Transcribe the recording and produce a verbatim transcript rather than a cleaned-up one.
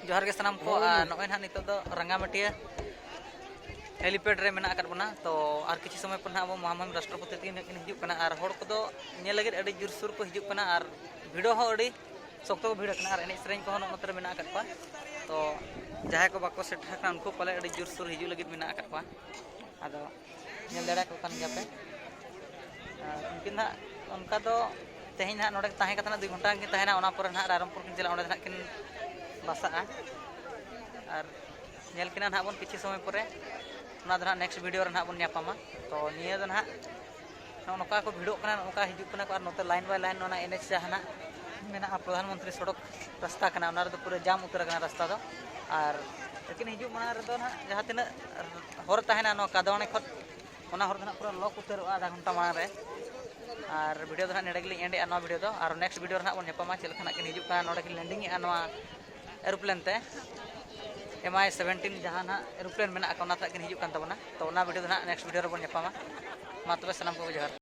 ᱡᱚᱦᱟᱨ ᱜᱮ ᱥᱟᱱᱟᱢ ᱠᱚ᱾ ᱟᱨ ᱱᱚᱜᱼᱚᱭ ᱱᱟᱦᱟᱜ ᱱᱤᱛᱚᱜ ᱫᱚ ᱨᱟᱸᱜᱟᱢᱟᱹᱴᱤᱭᱟᱹ helipad ᱨᱮ ᱢᱮᱱᱟᱜ ᱟᱠᱟᱫ ᱵᱚᱱᱟ᱾ ᱛᱚ ᱟᱨ ᱠᱤᱪᱷᱩ ᱥᱚᱢᱚᱭ ᱯᱚᱨ ᱱᱟᱦᱟᱜ ᱟᱵᱚ ᱢᱚᱦᱟᱢᱚᱦᱤᱢ ᱨᱟᱥᱴᱨᱚᱯᱚᱛᱤ ᱛᱟᱹᱠᱤᱱ ᱱᱟᱦᱟᱜ ᱠᱤᱱ ᱦᱤᱡᱩᱜ ᱠᱟᱱᱟ᱾ ᱟᱨ ᱦᱚᱲ ᱠᱚᱫᱚ ᱧᱮᱞ ᱞᱟᱹᱜᱤᱫ ᱟᱹᱰᱤ ᱡᱳᱨᱥᱳᱨ ᱠᱚ ᱦᱤᱡᱩᱜ ᱠᱟᱱᱟ ᱟᱨ ᱵᱷᱤᱲ ᱦᱚᱸ ᱟᱹᱰᱤ ᱥᱚᱠᱛᱚ ᱠᱚ ᱵᱷᱤᱲ ᱟᱠᱟᱱᱟ᱾ ᱟᱨ ᱮᱱᱮᱡ ᱥᱮᱨᱮᱧ ᱠᱚᱦᱚᱸ ᱱᱚᱜᱼᱚ ᱱᱚᱛᱮ ᱨᱮ ᱢᱮᱱᱟᱜ ᱟᱠᱟᱫ ᱠᱚᱣᱟ᱾ ᱛᱚ ᱡᱟᱦᱟᱸᱭ ᱠᱚ ᱵᱟᱠᱚ ᱥᱮᱴᱮᱨ ᱟᱠᱟᱱᱟ, ᱩᱱᱠᱩ ᱯᱟᱞᱮ ᱟᱹᱰᱤ ᱡᱳᱨᱥᱳᱨ ᱦᱤᱡᱩᱜ ᱞᱟᱹᱜᱤᱫ ᱢᱮᱱᱟᱜ ᱟᱠᱟᱫ ᱠᱚᱣᱟ᱾ ᱟᱫᱚ ᱧᱮᱞ ᱫᱟᱲᱮᱭᱟᱠᱚ ᱠᱟᱱ ᱜᱮᱭᱟᱯᱮ᱾ ᱟᱨ ᱩᱱᱠᱤᱱ ᱱᱟᱦᱟᱜ ᱚᱱᱠᱟ ᱫᱚ ᱛᱮᱦᱮᱧ ᱱᱟᱦᱟᱜ ᱱᱚᱰᱮ ᱛᱟᱦᱮᱸ ᱠᱟᱛᱮ ᱱᱟᱦᱟᱜ ᱫᱩᱭ ᱜᱷᱚᱱᱴᱟ ᱠᱤᱱ ᱛᱟᱦᱮᱱᱟ, ᱚᱱᱟ ᱯᱚᱨᱮ ᱱᱟᱦᱟᱜ ᱨᱟᱭᱨᱚᱝᱯᱩᱨ ᱠᱤᱱ ᱪᱟᱞᱟᱜᱼᱟ, ᱚᱸᱰᱮ ᱱᱟᱦᱟᱜ ᱠᱤᱱ ᱵᱟᱥᱟᱜᱼᱟ᱾ ᱟᱨ ᱧᱮᱞ ᱠᱤᱱᱟ ᱱᱟᱦᱟᱜ ᱵᱚᱱ ᱠᱤᱪᱷᱩ ᱥᱚᱢᱚᱭ ᱯᱚᱨᱮ, ᱚᱱᱟ ᱫᱚ ᱱᱟᱦᱟᱜ next video ᱨᱮ ᱱᱟᱦᱟᱜ ᱵᱚᱱ ᱧᱟᱯᱟᱢᱟ᱾ ᱛᱚ ᱱᱤᱭᱟᱹ ᱫᱚ ᱱᱟᱦᱟᱜ ᱱᱚᱜᱼᱚ ᱱᱚᱝᱠᱟ ᱠᱚ ᱵᱷᱤᱲᱚᱜ ᱠᱟᱱᱟ, ᱱᱚᱜᱼᱚ ᱱᱚᱝᱠᱟ ᱦᱤᱡᱩᱜ ᱠᱟᱱᱟ ᱠᱚ, ᱟᱨ ᱱᱚᱛᱮ line by line ᱚᱱᱟ NH ᱡᱟᱦᱟᱱᱟᱜ ᱢᱮᱱᱟᱜᱼᱟ, ᱯᱨᱚᱫᱷᱟᱱ ᱢᱚᱱᱛᱨᱤ ᱥᱚᱲᱚᱠ ᱨᱟᱥᱛᱟ ᱠᱟᱱᱟ, ᱚᱱᱟ ᱨᱮᱫᱚ ᱯᱩᱨᱟᱹ ᱡᱟᱢ ᱩᱛᱟᱹᱨ ᱟᱠᱟᱱᱟ ᱨᱟᱥᱛᱟ ᱫᱚ᱾ ᱟᱨ ᱞᱮᱠᱤᱱ ᱦᱤᱡᱩᱜ ᱢᱟᱲᱟᱝ ᱨᱮᱫᱚ ᱱᱟᱦᱟᱜ ᱡᱟᱦᱟᱸ ᱛᱤᱱᱟᱹᱜ ᱦᱚᱨ ᱛᱟᱦᱮᱱᱟ ᱱᱚᱣᱟ ᱠᱟᱫᱣᱟᱱᱤ ᱠᱷᱚᱱ, ᱚᱱᱟ ᱦᱚᱨ ᱫᱚ ᱱᱟᱦᱟᱜ ᱯᱩᱨᱟᱹ ᱞᱚᱠ ᱩᱛᱟᱹᱨᱚᱜᱼᱟ ᱟᱫᱷᱟ ᱜᱷᱚᱱᱴᱟ ᱢᱟᱲᱟᱝ ᱨᱮ᱾ ᱟᱨ video ᱫᱚ ᱱᱟᱦᱟᱜ ᱱᱚᱰᱮ ᱜᱮᱞᱤᱧ end ᱮᱫᱼᱟ ᱱᱚᱣᱟ video ᱫᱚ᱾ ᱟᱨ next video ᱨᱮ ᱱᱟᱦᱟᱜ ᱵᱚᱱ ᱧᱟᱯᱟᱢᱟ, ᱪᱮᱫ ᱞᱮᱠᱟ ᱱᱟᱦᱟᱜ ᱠᱤᱱ ᱦᱤᱡᱩᱜ ᱠᱟᱱᱟ, ᱱᱚᱰᱮ ᱠᱤᱱ landing ᱮᱫᱼᱟ ᱱᱚᱣᱟ aeroplane ᱛᱮ, MI seventeen ᱡᱟᱦᱟᱸ ᱱᱟᱦᱟᱜ aeroplane ᱢᱮᱱᱟᱜ ᱟᱠᱟᱫ, ᱚᱱᱟ ᱛᱮ ᱱᱟᱦᱟᱜ ᱠᱤᱱ ᱦᱤᱡᱩᱜ ᱠᱟᱱ ᱛᱟᱵᱚᱱᱟ᱾ ᱛᱚ ᱚᱱᱟ video ᱫᱚ ᱱᱟᱦᱟᱜ next video ᱨᱮᱵᱚᱱ ᱧᱟᱯᱟᱢᱟ᱾ ᱢᱟ ᱛᱚᱵᱮ ᱥᱟᱱᱟᱢ ᱠᱚᱜᱮ ᱡᱚᱦᱟᱨ᱾